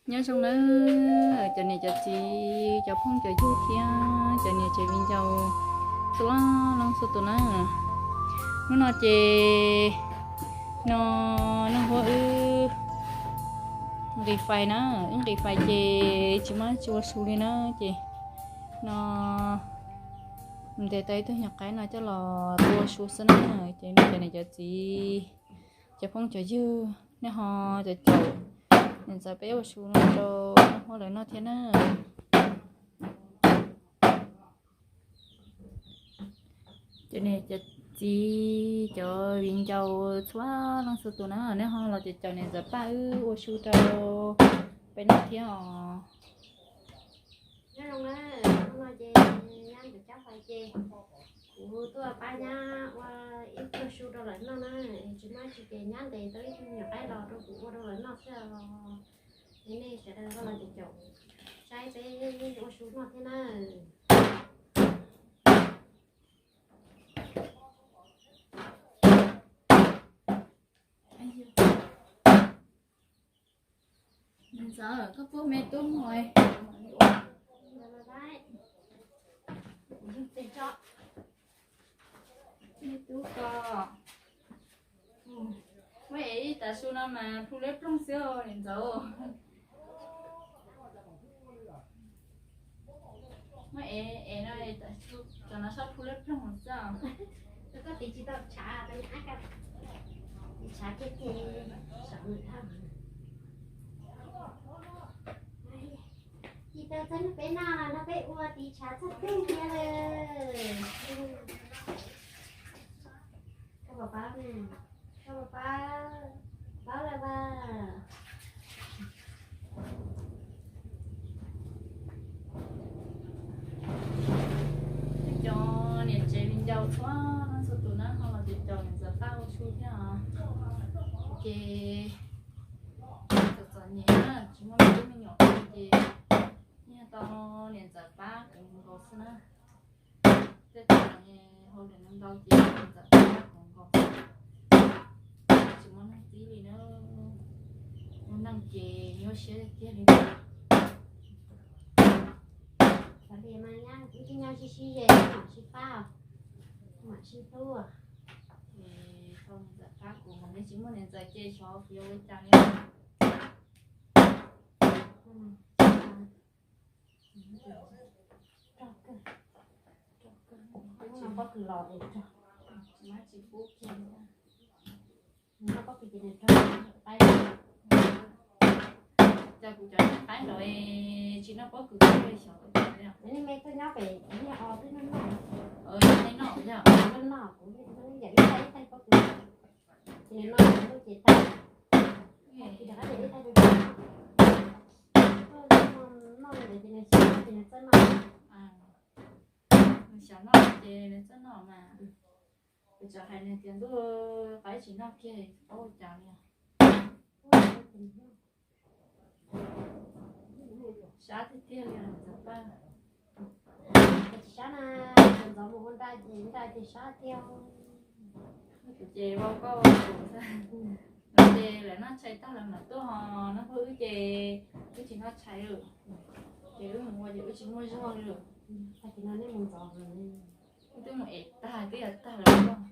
Nyob zoo nawb cov niam cov txiv, cov phooj cov ywg thiab cov niam tsev viv ncaus txhua leej txhua tus na. Hnub no ces no neej huab wb nqis fais na, wb nqis fais ces tsis muaj dab tsi ua su li na ces no ntes tau ib tug nyuam qaib no coj los tua su xwb na. Ces nej cov niam cov txiv, cov phooj cov ywg, nej ho caum caum niam ntxawm peb ua su no rau neej huab lawv noj thiab na. Cov niam cov txiv, cov viv ncaus txhua leej txhua tus na, nej ho los caum caum niam ntxawm pab wb ua su rau peb noj thiab os. Nyob zoo na, hnub no ces nyab nqis caij fais ces kuv tuaj pab nyab ua ib pluag su rau lawv noj na. Tsis muaj dab tsi ces nyab ntes tau ib tug nyuam qaib los rau kuv ua rau lawv noj xwb os. Es nej sawv daws los caum caum saib peb ua su noj thiab na. Niam ntxawm, koj puab me tub mus, me tub koj, muab ev ib tav su no mas plhu liab ploog xwb os niam ntxawm. Muab ev ev no, cov no sab plhu liab ploog xwb. Koj tiv tsis tau tshav, tiv tshav kiag ces sawv mus dhau. Tiv tau txog hnub peb noj los nrog peb ua tiv tshav txog twg thiab lawm. Koj puas paub na? Koj puas paub? Paub lawm as. Cov niam tsev viv ncaus txhua leej txhua tus na ho los caum caum niam ntxawm pab ua su thiab os. Ces txom txom nyem na, tsis muaj me tub me nyuam ces yeej tau niam ntxawm pab kuv nkaus xwb na. Tej thaum hauj lwm ntau ces niam ntxawm pab kuv nkaus, tsis muaj neeg txib li na. Muaj neeg ces nyuaj siab tiag li. Xav tias mas nyab wb twb nyob sib sib ze, mam sib pab, mam sib hlub. Ces tau niam ntxawm pab kuv, nej tsis muaj niam ntxawm ces xyov kuv yuav ua cas li. Pob kws los es rog, tsis pub kiag li. Noj pob kws ces nws rog qaib. Cas kuv cov niag qaib ntawd tsis noj pob kws li xyov. Neb me tuaj nyob pem niag os twb noj noj. Noj noj, kuv yam ib tais ib tais pob kws. Ces nws noj kuv lub ces tag. Ces rov qab ces ib tais rau noj ntawd ces nws xyov ces nws txawj noj. Nws xyaum noj ces nws txawj noj mas. Kuv tsam hais nws tias ntuj, qaib tsis noj kiag paub ua cas li. Sab tiag tiag li ntxawm pab. Tsis sab na, ntxov mus ua nra ces nra ces sab tiag. Kuv ces vau koj vau kuv xwb. Lawv ces lawv noj tshais tag lawv mam tuaj ho, noj pub wb ces wb tsis noj tshais lawm. Ces wb mus ua ces wb tsis muaj zog li lawm. Tag kis no nej mus ntxov, wb twb mus ev tag twb yuav tag lawm koj.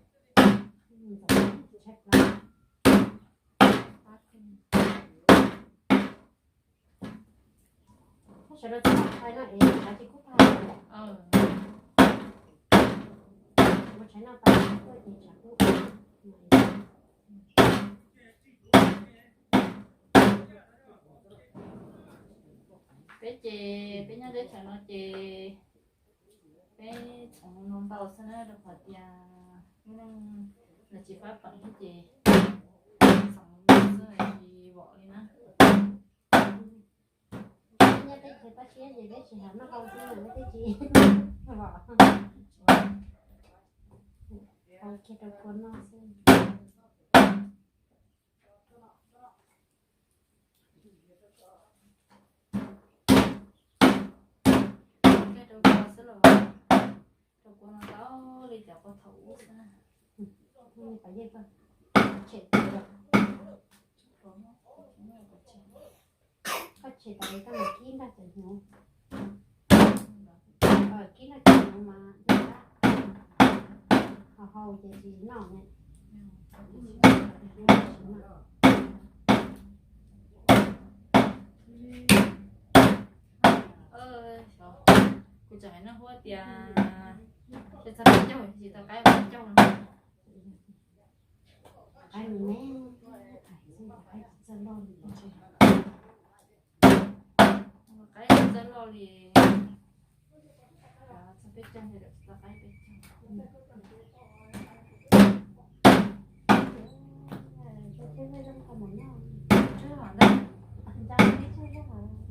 Sawv daws txhob tshais no es tshav tsis kub tag. Ua tshais no tas tuaj ces tshav kub. Peb ces peb nyob teb chaws no ces peb txhoov no ntau xwb na, rau qhov tias lub neej lawv tsis fab peem thiab ces txhoov no xwb tsis vom li na. Nyob teb chaws pab siab ces peb tsis hais noj hau xwb, peb twb tsis vom. Hau kiag rau kua noj xwb. Kiag rau kua xwb los, rau kua no tau li cov kua thaum ub xwb. Koj Ces tas li koj mus kib nrog cov hnyuv, kib nrog cov hnyuv mas nrog qab, ho hau ces tsis noj ne. Kuv tseem hais noj huab tias txog peb caug tsis tau qaib peb caug no. Qaib me me, qaib tsis txawj loj li. Qaib tsis txawj loj li. Txog peb caug ntawd tsis tau qaib peb caug.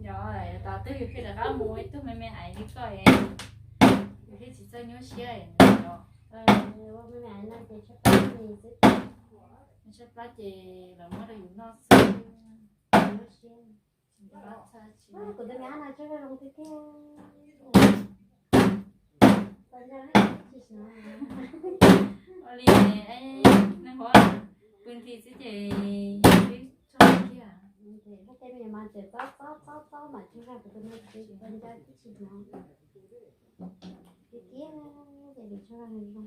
Yog tas twg yus khi rov qab mus ib tug me me aiv li koj es, yus thiaj tsis txawj nyuaj siab. Tshaib plab ces lawv muab rau yus noj xwb. Kuv tus me ab no tsaug zog zoo tiag tiag. Ua li, nej hov, pw nthi xwb ces twb tsaug kiag. Tej me mas tseem txob txob txob txob mas tsaug zog, kuv tus me tsis tau nco tib si no. Tiag tiag, ces tsaug zog zoo.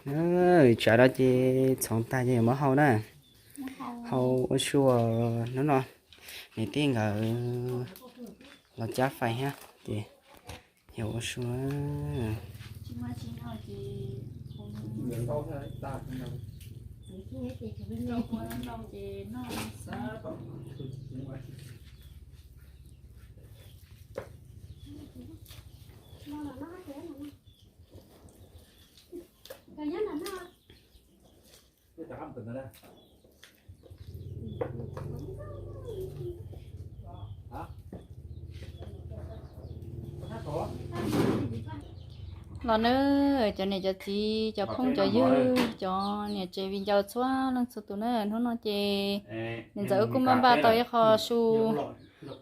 Tsam no ces txhoov tag ces yuav muab hau na. Hau ua su, hnub no niam tij nkawd los cab fais thiab ces yog ua su. Los nawb cov niam cov txiv, cov phooj cov ywg, cov niam tsev viv ncaus txhua leej txhua tus na, hnub no ces niam ntxawm wb kuj maj npaj tau ib qho su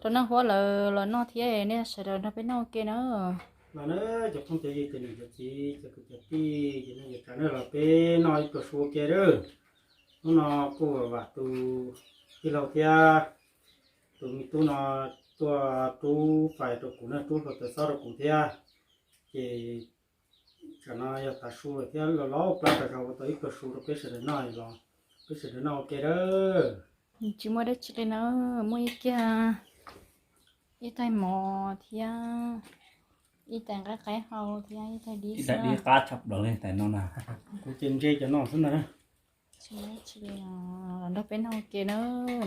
rau Naj Huab lawv los noj thiab, nej sawv daws nrog peb noj ua ke na. Los nawb cov phooj cov ywg, cov niam cov txiv, cov kwv cov tij, ces nej yuav tsav nej los peb noj ib pluas su ua ke lawm. Hnub no kuj vam tus tij laug thiab tus me tub no tuaj rub fais rau kuv na, rub hluav taws xob rau kuv thiab. Ces tsam no yog tav su lawm thiab, los los plab tas zog ua tau ib pluas su rau peb sawv daws noj los peb sawv daws noj ua ke lawm. Tsis muaj dab tsi li na, muaj ib kiag, ib tais mov thiab ib tais nqaij qaib hau thiab ib tais dib xwb. Dib qab tshaj plaws li tais no na. Kuv ces ntse cov no xwb ntag. Tsis muaj dab tsi li, los nrog peb noj ua ke na,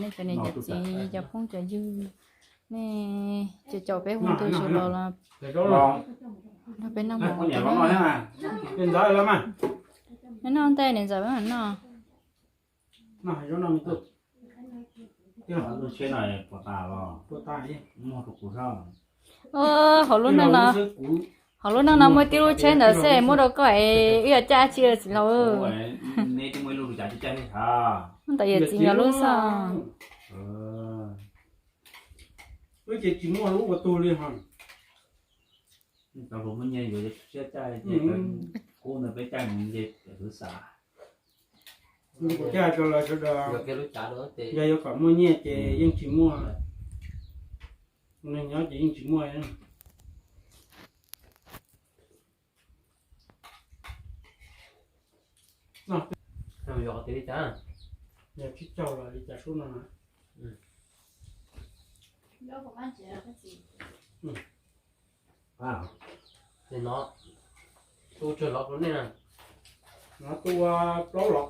nej cov niam cov txiv, cov phooj cov ywg, nej ces caum peb hu ntu zus los los nrog peb noj mov ua ke na. Noj ntej niam ntxawm mam noj. Hauv lub neej no, hauv lub neej no muaj tib lub tsheb ntawd xwb muab rau koj es wb yuav caj tsi txiv laus. Ntawm yawm txiv nkawd lub xwb. Wb ces tsis muaj lub ua tug li ho. Cov hluas muaj nyiaj yuav siab caij, kub ntawd peb caij mus nce huv xav. Kuv caj rau lawv sawv daws, yog yuav kom muaj nyiaj ces yeej tsis muaj, neeg nyob ces yeej tsis muaj. Yog tsib caug los li cas sub no na. Ces no tu tsawg los rau nej na? No tu ua plaub los.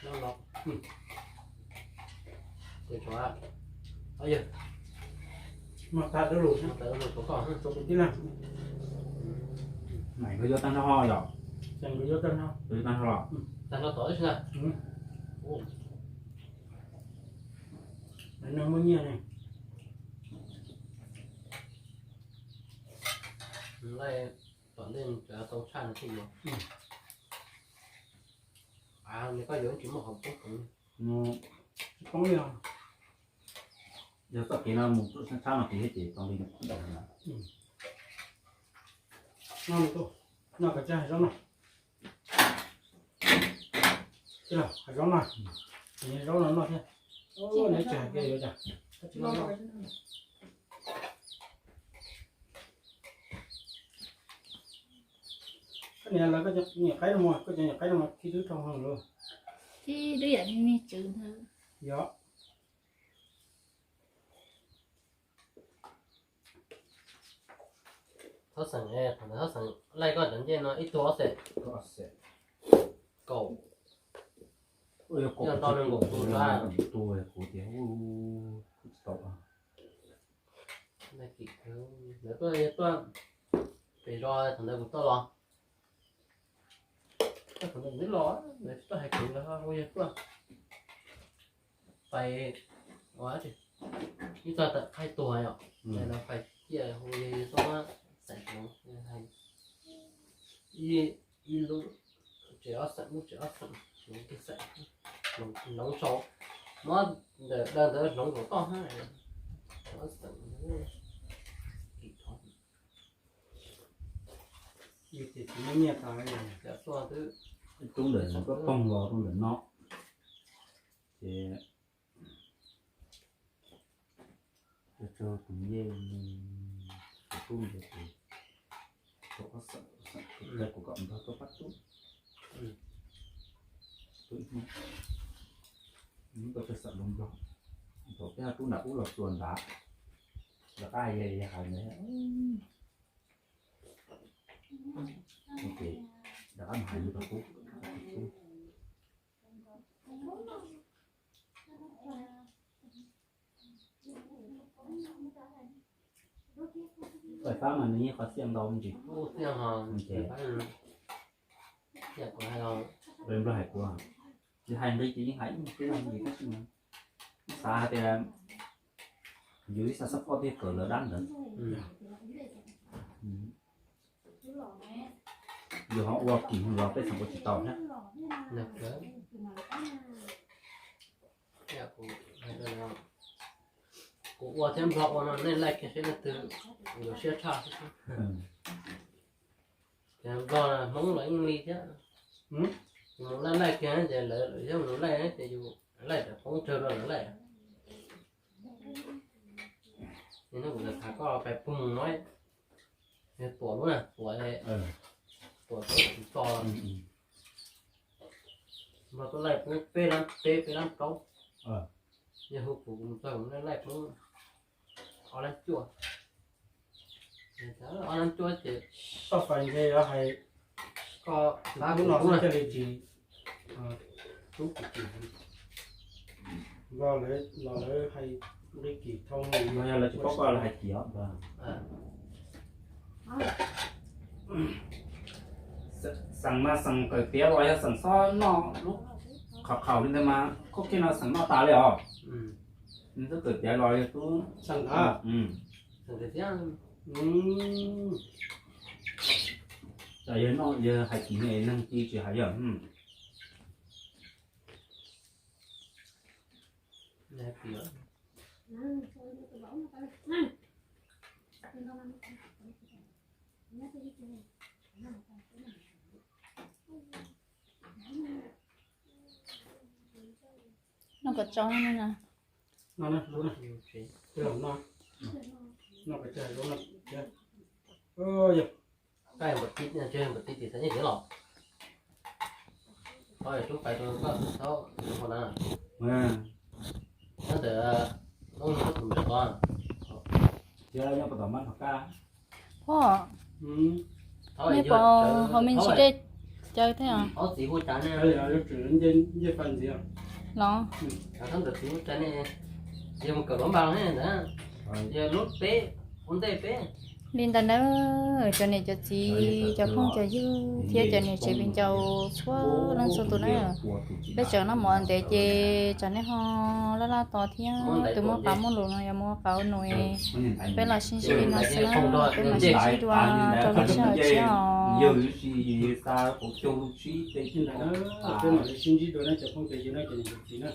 Plaub los. Ces tshuav, yog, no tag dab lus, no tag dab lus tshuav koj, tshuav kuv tib leeg. Nkawd yuav tag nrho yom? Ces nkawd yuav tag nrho. Nkawd yuav tag nrho los? Tag nrho tod ib si ntag. Neeg muaj nyiaj ne. Laij tom ntej tau tshaj no thiaj yuav. Nws koj yuav tsis muaj qhov poob khoom. Tsis poob li os. Yog txoj kev no mus txoj tshab no kev thiab ces tau li no. Noj, noj kom tsaj hais zaub no. Tij laug, hais zaub no, zaub no noj thiab. Neb tsis hais kiag yuav cas? Koj niam lawv, koj cov nyuam qaib no, koj cov nyuam qaib no khi twb dhau heev lawm. Khi twb yam li me tswv ntawd. Yog. Txhob xeem, thaum ntawd txhob xeem, laij koj cov ncej no ib tug ob xeem. Kaum. Yog ntau nees nkaum tus sab. Kuv tias kuv tsis tau. Lawv tuaj, tuaj pem zos thaum ntawd kuv tuaj los. Thaum ntawd kuv twb los, lawv tsis tuaj hais kuv, lawv hu yawg tuaj. Pais, ib txog tawm Thaib Tuag yom, lawv pais ciaj hu yawg tuaj xeem hloov, ib lub tsev ob xeem, lub tsev ob xeem, hloov kiag xeem, hloov sau, muab ntawm daw ntawd hloov saum toj hab, ob xeem. Ib tug ntawm koj poog los rau ntawm no, ces ua rau tus ncej, tus tub ntawd ces tau ob xeem, kuv kom nrog tuaj pab tub, tub ib hmoob, tau rau xeem Loos Nplog, thaum peb tub nram ub los txuas nrad, lawv qab hais hais ntawd. Rov qab mus hais li tau tub. Faib fab mas nws yeej qhov txiaj ntau me ntsis. Nplog hais kuv, yog hais nqi ces yeej hais ib me tub me ntsis tab sis mas xav hais tias yus ib xav xab poj thiaj kawm lawv dab ntawd. Yus ho ua kim los peb tseem ua tsis tau thiab. Kuv ua thiab Nplog ua no nej laij kiag seb leej twg yuav siab tshaj xwb. Ces Nplog Hmoob los yeej li thiab. Mus laij laij kiag ces lawv yog mus laij ces yus laij cov poob tsawg rau lawv laij. Ces no kuv tham koj pais pug mus no, yog Tuam lub na, Tuam, Tuam tau kuv tso los, Nplog tuaj laij poob peb lab peb, peb lab plaub. Yog hu kuv, kuv mus txog kuv laij poob ob lab cuaj. Ob lab cuaj ces toj fais ntshe yuav hais koj lab kuv no xwb thiaj li tsis rub kuv kim. Nplog los lawv hais nqi kim thoob no, yog lawv tsis paub koj lawv hais kim os. Xeem mas xeem kawm tiav los yog xeem xob noj lub qhaus qhaus li ntawd mas khaub kiag no xeem noj tas li os. Nws twb kawm tiav los yog tub xeem ntawd. Yog noj yog hais kim neeg ci tsis hais yog. Noj kom tsau na. No na, lub na. Tij laug no, noj kom tsau lub no thiab. Yog, npaum tib, npaum tib tim xav nyiaj kev los. Qhov tub pais rau koj thaub qhov na. Nyob ntawm Hmoob Hmoob tus ntsej qhov. Thiab nyob puas tom mab Thov Kaj. Pog, nej puas haus me ntsis dej caw thiab os? Los, ntawm txiv hu cai ne, yog mus kawm lov npas ne ntawd, yog lub peb, ua ntej peb. Li ntawd na, cov niam cov txiv, cov phooj cov ywg thiab cov niam tsev viv ncaus txhua leej txhua tus na, peb tseem noj mov ntev ces tsam nej ho laj laj tos thiab. Tus muaj qab muaj lus no yuav mus ua qab ua nus, peb los sib ntsib li no xwb na, peb mam sib ntsib dua rau lub sij hawm tshiab os. Peb mam li sib ntsib dua na cov phooj cov ywg na, cov niam cov txiv na.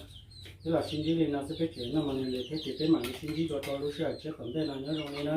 Peb los sib ntsib li no xwb, peb tseem noj mov ntev thiab ces peb mam li sib ntsib dua rau lub sij hawm tshiab tom ntej no, nyob zoo li na.